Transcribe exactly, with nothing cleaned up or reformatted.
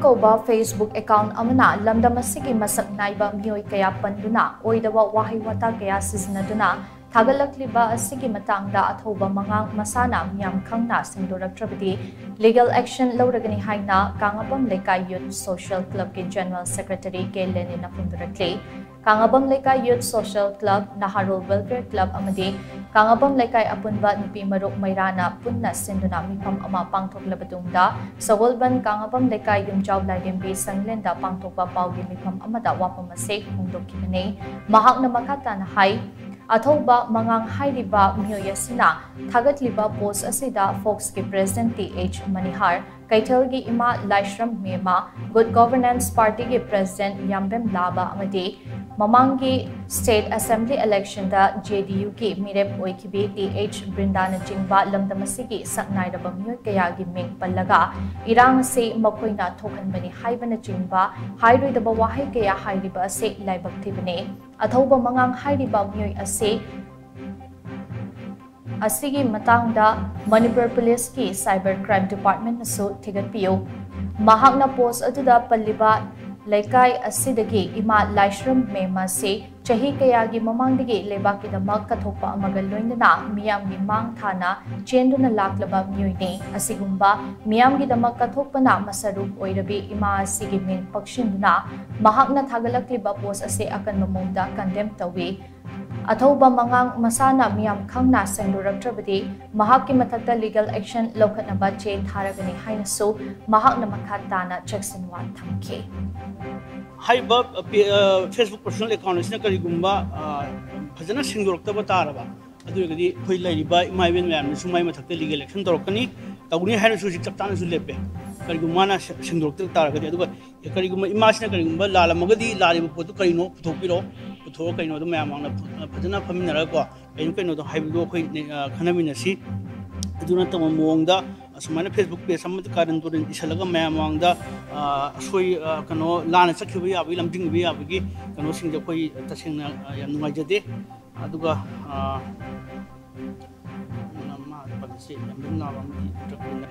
ꯀꯧꯕ Facebook account ꯑꯃꯅ ꯂꯝꯗꯝ ꯑꯁꯤꯒꯤ ꯃꯁꯛ ꯅꯥꯏꯕ ꯃꯤꯑꯣꯏ ꯀꯌꯥ ꯄꯟꯗꯨꯅ ꯑꯣꯏꯗꯕ ꯋꯥꯍꯩ ꯋꯥꯇꯥ ꯀꯌꯥ ꯁꯤꯖꯤꯟꯅꯗꯨꯅ ꯊꯥꯒꯠꯂꯛꯂꯤꯕ ꯑꯁꯤꯒꯤ ꯃꯇꯥꯡꯗ ꯑꯊꯧꯕ ꯃꯉꯥꯡ ꯃꯁꯥꯅ ꯃꯤꯌꯥꯝ ꯈꯪꯅ ꯁꯦꯡꯗꯣꯔꯛꯇ꯭ꯔꯕꯗꯤ legal action ꯂꯧꯔꯒꯅꯤ ꯍꯥꯏꯅ ꯀꯥꯉꯥꯄꯝ ꯂꯩꯀꯥꯏ Youth Social Clubꯀꯤ General Secretary ꯀꯦ ꯂꯦꯅꯤꯟꯅ ꯐꯣꯡꯗꯣꯔꯛꯂꯤ꯫ ꯀꯥꯉꯥꯄꯝ ꯂꯩꯀꯥꯏ Youth Social Club, Naharul Welfare Club ꯑꯃꯗꯤ ꯀꯥꯉꯥꯄꯝ ꯂꯩꯀꯥꯏ ꯑꯄꯨꯟꯕ ꯅꯨꯄꯤ ꯃꯔꯨꯞ ꯃꯩꯔꯥꯅ ꯄꯨꯟꯅ ꯁꯤꯟꯗꯨꯅ ꯃꯤꯐꯝ ꯑꯃ ꯄꯥꯡꯊꯣꯛꯂꯕ ꯇꯨꯡꯗ, ꯁꯒꯣꯜꯕꯟ ꯀꯥꯉꯥꯄꯝ ꯂꯩꯀꯥꯏ ꯌꯨꯝꯖꯥꯎ ꯂꯥꯏꯔꯦꯝꯕꯤ ꯁꯪꯂꯦꯟꯗ ꯄꯥꯡꯊꯣꯛꯄ ꯄꯥꯎꯒꯤ ꯃꯤꯐꯝ ꯑꯃꯗ ꯋꯥꯐꯝ ꯑꯁꯤ ꯐꯣꯡꯗꯣꯛꯈꯤꯕꯅꯤ꯫ ꯃꯍꯥꯛꯅ ꯃꯈꯥ ꯇꯥꯅ ꯍꯥꯏ, ꯑꯊꯧꯕ ꯃꯉꯥꯡ ꯍꯥꯏꯔꯤꯕ ꯃꯤꯑꯣꯏ ꯑꯁꯤꯅ ꯊꯥꯒꯠꯂꯤꯕ post ꯑꯁꯤꯗ Foxꯀꯤ President ꯇꯤ ꯑꯩꯆ ꯃꯅꯤꯍꯥꯔ, ꯀꯩꯊꯦꯜꯒꯤ ꯏꯃꯥ ꯂꯥꯏꯁ꯭ꯔꯝ ꯃꯦꯃ, Good Governance Partyꯒꯤ President ꯌꯥꯝꯕꯦꯝ ꯂꯥꯕ ꯑꯃꯗꯤ ꯃꯃꯥꯡꯒꯤ State Assembly electionꯗ ꯖꯦ ꯗꯤ ꯌꯨꯒꯤ ꯃꯤꯔꯦꯞ ꯑꯣꯏꯈꯤꯕꯤ ꯇꯤ ꯑꯩꯆ ꯕ꯭ꯔꯤꯟꯗꯥꯅꯆꯤꯡꯕ ꯂꯝꯗꯝ ꯑꯁꯤꯒꯤ ꯁꯛꯅꯥꯏꯔꯕ ꯃꯤꯑꯣꯏ ꯀꯌꯥꯒꯤ ꯃꯤꯡ ꯄꯜꯂꯒ ꯏꯔꯥꯡ ꯑꯁꯤ ꯃꯈꯣꯏꯅ ꯊꯣꯛꯍꯟꯕꯅꯤ ꯍꯥꯏꯕꯅꯆꯤꯡꯕ ꯍꯥꯏꯔꯣꯏꯗꯕ ꯋꯥꯍꯩ ꯀꯌꯥ ꯍꯥꯏꯔꯤꯕ ꯑꯁꯤ ꯂꯥꯏꯕꯛ ꯊꯤꯕꯅꯤ꯫ ꯑꯊꯧꯕ ꯃꯉꯥꯡ ꯍꯥꯏꯔꯤꯕ ꯃꯤꯑꯣꯏ ꯑꯁꯤ ꯑꯁꯤꯒꯤ ꯃꯇꯥꯡꯗ ꯃꯅꯤꯄꯨꯔ ꯄꯨꯂꯤꯁꯀꯤ Cyber Crime Departmentꯅꯁꯨ ꯊꯤꯒꯠꯄꯤꯌꯨ꯫ ꯃꯍꯥꯛꯅ post ꯑꯗꯨꯗ ꯄꯜꯂꯤꯕ ꯂꯩꯀꯥꯏ ꯑꯁꯤꯗꯒꯤ ꯏꯃꯥ ꯂꯥꯏꯁ꯭ꯔꯝ ꯃꯦꯝ ꯑꯁꯤ ꯆꯍꯤ ꯀꯌꯥꯒꯤ ꯃꯃꯥꯡꯗꯒꯤ ꯂꯩꯕꯥꯛꯀꯤꯗꯃꯛ ꯀꯠꯊꯣꯛꯄ ꯑꯃꯒ ꯂꯣꯏꯅꯅ ꯃꯤꯌꯥꯝꯒꯤ ꯃꯥꯡ ꯊꯥꯅ ꯆꯦꯟꯗꯨꯅ ꯂꯥꯛꯂꯕ ꯃꯤꯑꯣꯏꯅꯤ꯫ ꯑꯁꯤꯒꯨꯝꯕ ꯃꯤꯌꯥꯝꯒꯤꯗꯃꯛ ꯀꯠꯊꯣꯛꯄꯅ ꯃꯁꯔꯨꯛ ꯑꯣꯏꯔꯕꯤ ꯏꯃꯥ ꯑꯁꯤꯒꯤ ꯃꯤꯡ ꯄꯛꯁꯤꯟꯗꯨꯅ ꯃꯍꯥꯛꯅ ꯊꯥꯒꯠꯂꯛꯂꯤꯕ post ꯑꯁꯤ ꯑꯀꯟꯕ ꯃꯑꯣꯡꯗ condemn ꯇꯧꯏ꯫ ꯑꯊꯧꯕ ꯃꯉꯥꯡ ꯃꯁꯥꯅ ꯃꯤꯌꯥꯝ ꯈꯪꯅ ꯁꯦꯡꯗꯣꯔꯛꯇ꯭ꯔꯕꯗꯤ ꯃꯍꯥꯛꯀꯤ ꯃꯊꯛꯇ legal action ꯂꯧꯈꯠꯅꯕ ꯆꯦ ꯊꯥꯔꯒꯅꯤ ꯍꯥꯏꯅꯁꯨ ꯃꯍꯥꯛꯅ ꯃꯈꯥ ꯇꯥꯅ ꯆꯦꯛꯁꯤꯟꯋꯥ ꯊꯝꯈꯤ꯫ ꯍꯥꯏꯔꯤꯕ, ꯑ, ꯄꯦ-, ꯑ, Facebook personal account ꯑꯁꯤꯅ ꯀꯔꯤꯒꯨꯝꯕ, ꯑ, ꯐꯖꯅ ꯁꯦꯡꯗꯣꯔꯛꯇꯕ ꯇꯥꯔꯕ, ꯑꯗꯨ ꯑꯣꯏꯔꯒꯗꯤ ꯑꯩꯈꯣꯏ ꯂꯩꯔꯤꯕ ꯏꯃꯥ ꯏꯕꯦꯟ ꯃꯌꯥꯝꯅꯁꯨ ꯃꯥꯏ ꯃꯊꯛꯇ legal action ꯇꯧꯔꯛꯀꯅꯤ, ꯇꯧꯅꯤ ꯍꯥꯏꯅꯁꯨ ꯍꯧꯖꯤꯛ ꯆꯞ ꯆꯥꯅꯁꯨ ꯂꯦꯞꯄꯦ꯫ ꯀꯔꯤꯒꯨꯝꯕ ꯃꯥꯅ ꯁꯦ-, ꯁꯦꯡꯗꯣꯔꯛꯇ ꯇꯥꯔꯒꯗꯤ, ꯑꯗꯨꯒ ꯀꯔꯤꯒꯨꯝꯕ ꯏꯃꯥꯁꯤꯅ ꯀꯔꯤꯒꯨꯝꯕ ꯂꯥꯜꯂꯝꯃꯒꯗꯤ ꯂꯥꯜꯂꯤꯕ ꯄꯣꯠꯇꯨ ꯀꯔꯤꯅꯣ ꯄꯨꯊꯣꯛꯄꯤꯔꯣ, ꯄꯨꯊꯣꯛꯑꯒ ꯀꯩꯅꯣꯗꯣ ꯃꯌꯥꯝ ꯃꯥꯡꯗ ꯐ-, ꯐꯖꯅ ꯐꯝꯃꯤꯟꯅꯔꯒꯀꯣ, ꯀꯩꯅꯣ ꯀꯩꯅꯣꯗꯣ ꯍꯥꯏꯕꯗꯣ ꯑꯩꯈꯣꯏ, ꯑ, ꯈꯟꯅꯃꯤꯟꯅꯁꯤ꯫ ꯑꯗꯨ ꯅꯠꯇꯕ ꯃꯑꯣꯡꯗ ꯑꯁꯨꯃꯥꯏꯅ Facebook page ꯑꯃꯗ ꯀꯥꯔꯟ ꯇꯨꯔꯟ ꯏꯁꯜꯂꯒ ꯃꯌꯥꯝ ꯃꯃꯥꯡꯗ, ꯑ, ꯑꯁꯣꯏ-, ꯑ, ꯀꯩꯅꯣ ꯂꯥꯟꯅ ꯆꯠꯈꯤꯕ ꯌꯥꯕꯒꯤ, ꯂꯝꯖꯤꯡꯕ ꯌꯥꯕꯒꯤ ꯀꯩꯅꯣꯁꯤꯡꯁꯦ ꯑꯩꯈꯣꯏ ꯇꯁꯦꯡꯅ, ꯑ, ꯌꯥꯝ ꯅꯨꯡꯉꯥꯏꯖꯗꯦ꯫ ꯑꯗꯨꯒ, ꯑ, ꯃꯥ ꯄꯜꯂꯤꯁꯦ ꯌꯥꯝ ꯂꯨꯝ ꯅꯥꯕ ꯑꯃꯗꯤ ꯅꯠꯇ꯭ꯔꯒ